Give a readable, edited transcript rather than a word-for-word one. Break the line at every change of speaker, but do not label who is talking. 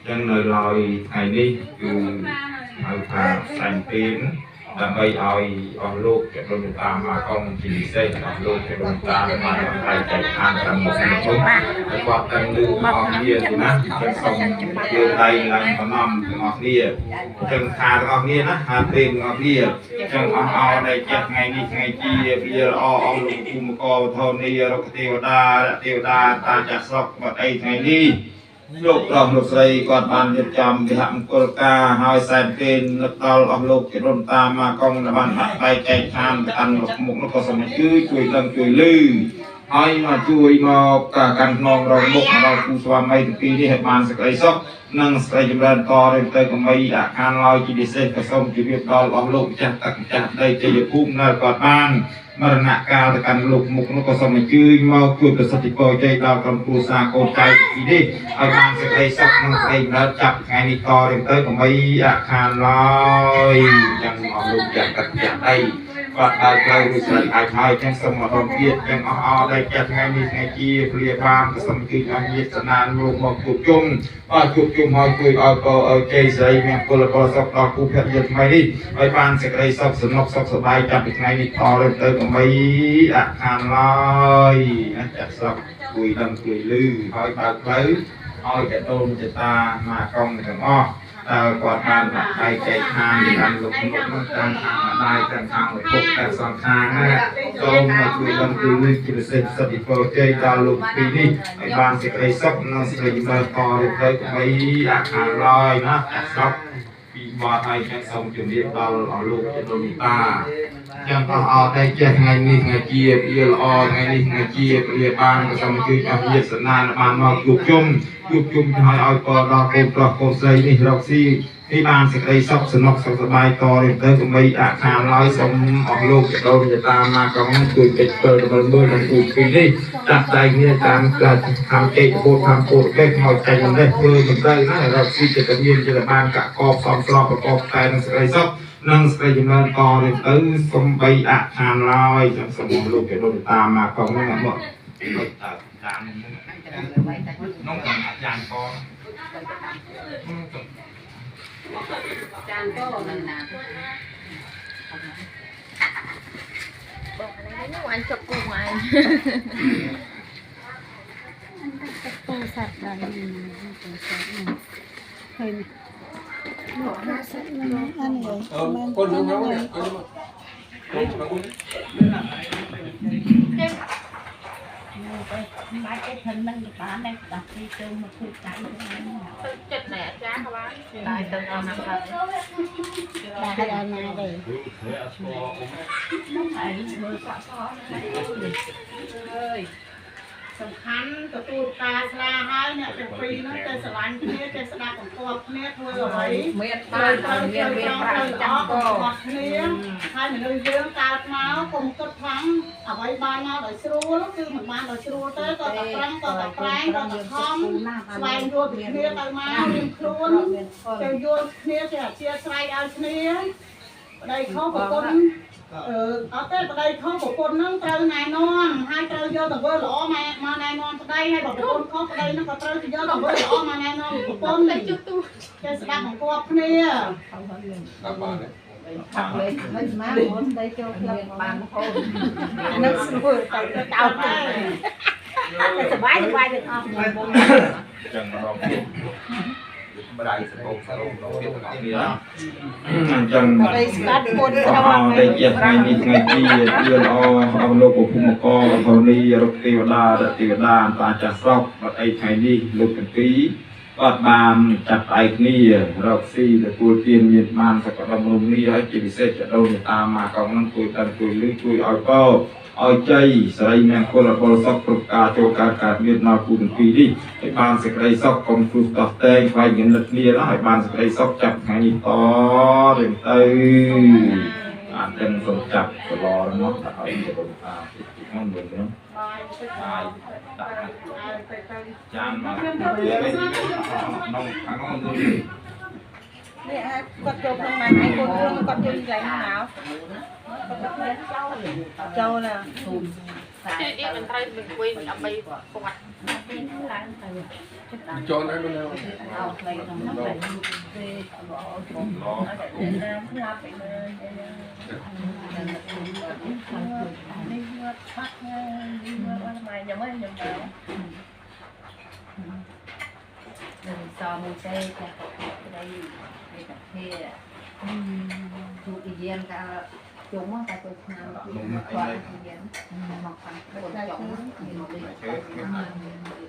ចឹងនៅឡើយថ្ងៃនេះគឺហៅថាសែនពេនដើម្បីឲ្យអស់លោកចដូនតាមកកងជាពិសេសអស់លោកចដូនតាបានដៃចែកឋានតាមមុខនេះហើយគាត់ទាំងលឺអស់គ្នាណាចឹងសូមលើកដៃឡើងប្រណម្យទាំងអស់គ្នាចឹងថាទាំងអស់គ្នាណាហាពេនទាំងអស់គ្នាចឹងអស់អោដែលចាស់ថ្ងៃនេះថ្ងៃជាវាល្អអស់លោកភូមិកវធនីរុក្ខទេវតាទេវតាតាចាស់ស្រុកបាត់អីថ្ងៃនេះលោកប្រុសលោកស្រីគាត់បានរៀបចំវិហមង្គលការហើយសែនពេននឹកដល់អស់លោកចរុនតាមកកងបានដាក់ដៃចែកឋានទៅកាន់លោកមុខនោះក៏សូមអញ្ជើញជួយដឹងជួយលឺហើយមកជួយមកកាន់ខ្នងរងមុខមកដល់គូស្វាមីទាំងពីរនេះឲ្យបានសេចក្តីសុខនិងសេចក្តីចម្រើនតទៅកុំបីអាខានឡើយជាពិសេសក៏សូមជម្រាបដល់អស់លោកម្ចាស់ទឹកម្ចាស់ដីជ័យភូមិនៅគាត់បានមរណកាលទៅកាន់លោកមុខនោះក៏សូមអញ្ជើញមកជួយប្រសិទ្ធិពរជ័យដល់ក្រុមគ្រួសារកូនចៅពីនេះឲ្យបានសេចក្តីសុខនិងសេចក្តីចម្រើនចាប់ថ្ងៃនេះតទៅកុំបីអាខានឡើយចឹងអស់លោកម្ចាស់ទឹកម្ចាស់ដីគាត់ដើរផ្លូវរួចស្រេចអាចហើយចឹងសូមម្ដងទៀតចឹងអស់អដែលចាស់ថ្ងៃនេះថ្ងៃជាព្រាបានក៏សូមជួយអស់ញាតិសនានលោកមកជួបជុំអស់ជួបជុំហើយជួយឲ្យពរឲ្យជ័យស្រីមង្គលផលសុខដល់គូភរិយាថ្មីនេះឲ្យបានសេចក្តីសុខសំណុកសុខសប្បាយចាប់ពីថ្ងៃនេះតទៅកុំបីអាខានឡើយណាចាស់ស្រុកជួយដឹងជួយលឺហើយបើកផ្លូវឲ្យចដូនចតាមកកងទាំងអស់តើគាត់បានដាក់ដៃចែកឋានតាមលោកមុខនោះតាមខាងម្ដាយតាមខាងឪពុកតាមសងខាងណាសូមមកជួយដឹងជួយលឺជាពិសេសសិទ្ធិពរជ័យដល់លោកពីរនេះឲ្យបានសេចក្តីសុខនិងសេចក្តីចម្រើនតទៅកុំបីអាខានឡើយណាចាស់ស្រុកពីបទហើយចឹងសូមជម្រាបដល់អស់លោកចដូនតាចឹងអស់អត់តែចេះថ្ងៃនេះថ្ងៃជាវាល្អថ្ងៃនេះថ្ងៃជាវាបានក៏សូមជួយអស់ញាតិសនានបានមកជួបជុំជួបជុំហើយឲ្យពរដល់កូនប្រុសកូនស្រីនេះរកស៊ីនេះបានសេចក្តីសុខសំណុកសុខសប្បាយតទៅកុំបីអាខានឡើយសូមអស់លោកចដូនតាមកងជួយកិច្ចធ្វើដល់មើលដល់គូពីនេះតាក់តែគ្នាតាមខំជ័យពោធខំពោធកេះមកចាញ់នេះធ្វើមិនទៅណារកស៊ីចិត្តមានចិត្តបានកកបសំស្របប្រកបតែនឹងសេចក្តីសុខនិងសេចក្តីចម្រើនតទៅសំបីអាខានឡើយសូមសូមអស់លោកចដូនតាមកងហ្នឹងមកតាមនោះក៏អាចារ្យក
ចានក៏នឹងណា
បងនេះអញចុកគូឯង
ពោស័ព្ទដល់នេះពោស័ព្ទនេះឃើញមក50ហ្នឹងអានេះ
Ờ, con hướng nó này, con hướng nó.
បាច់ទៅនឹងបានដែរដល់ទីទៅមកធ្វើចៃ
ទៅចិត្តណែអាចារ្យក៏បានតែទៅអស់ណាស់ហើយ
ដែរអត់ណាទេហ្នឹងឯងមើលសក់ស
អើយ
សំខាន់ទទួលការស្លាហើយអ្នកទាំងពីរហ្នឹងចេះស្រឡាញ់គ្នាចេះស្ដាប់បង្គាប់គ្នាធ្វើអ្វី
មាន
ត្រូវ
បាន
ត្រូវ
មាន
ត្រូវ
មានប្រាក់
ត្រូវ
ចាំ
ល្អ
ក
កុំអត់គ្នាហើយមនុស្សយើងកើតមកកុំគិតថាអ្វីបានមកដោយស្រួលគឺមិនបានដោយស្រួលទេក៏តែប្រឹងក៏តែប្រែងក៏តែខំស្វែងយល់ពីគ្នាទៅមករៀងខ្លួនទៅយល់គ្នាចេះអធិស្ឋានឲ្យគ្នាប្តីខុសប្រពន្ធអឺអត់ទេប្តីខុសប្រពន្ធហ្នឹងត្រូវណែនាំហើយត្រូវយកទង្វើល្អមកមកណែនាំប្តីហើយបើប្រពន្ធខុសប្តីហ្នឹងក៏ត្រូវទៅយកទង្វើល្អមកណែនាំប្រពន្ធ
ទៅជុះទូ
ចេះស្ដាប់បង្គាប់គ្នា
Đảm bảo đấy.
ខាក់លេខមិនស្មានមុនទៅចូលក្លឹប
បានហូប
អានោះស្រួលទៅតោទៅសบายសบายទាំងអស់
ចឹងម្ដងទៀតម្ដាយសបោកសរោម្ដងទៀតទាំងអស់គ្នាអញ្ចឹង
ប្តីស្កាត់ពុន
អស់តែជាថ្ងៃនេះថ្ងៃជាវាល្អអស់លោកភូមិកអធនីរុក្ខទេវតាទេវតាតាចាស់ស្រុកបាត់អីថ្ងៃនេះលោកទាំងពីរគាត់បានចាប់ដៃគ្នារកស៊ីទទួលទានមានបានសក្តិមុំនេះហើយជាពិសេសចដូនតាមមកកងនឹងជួយដឹងជួយលឺជួយឲ្យពរឲ្យជ័យស្រីមង្គលពលសុខគ្រប់ការចូលកើតកើតមានដល់គូទាំងពីរនេះឲ្យបានសេចក្តីសុខកុំគ្រោះតោះតែងខ្វែងគំនិតគ្នាឲ្យបានសេចក្តីសុខចាប់ថ្ងៃនេះតរៀងទៅអានទាំងសូមចាប់កឡមកដាក់ឲ្យចដូនតាតិចៗមកមើលទៅបាយដាក់ចានមកក្នុងខាងនោះ
នេះអាចគាត់ចូលក្នុងណាឯងកូនខ្លួនគាត់ចូលកន្លែងមកគាត់ចូលណា
គឺនេះមិនត្រូវមិនគួយដើម្បីគាត់
ចូលណានោះ
អោខ្លីក្នុងហ្នឹងតែទេណាស្លាប់ไปเลยនេះងាត់ឆាក់នេះងាត់អត់មកញ៉ាំញ៉ាំទៅនឹងសមួយទេចាប្តីឯតាភេជួបយានកាជុំតែទៅឆ្នាំគាត់យានមកខាងកូនចុង
ជើ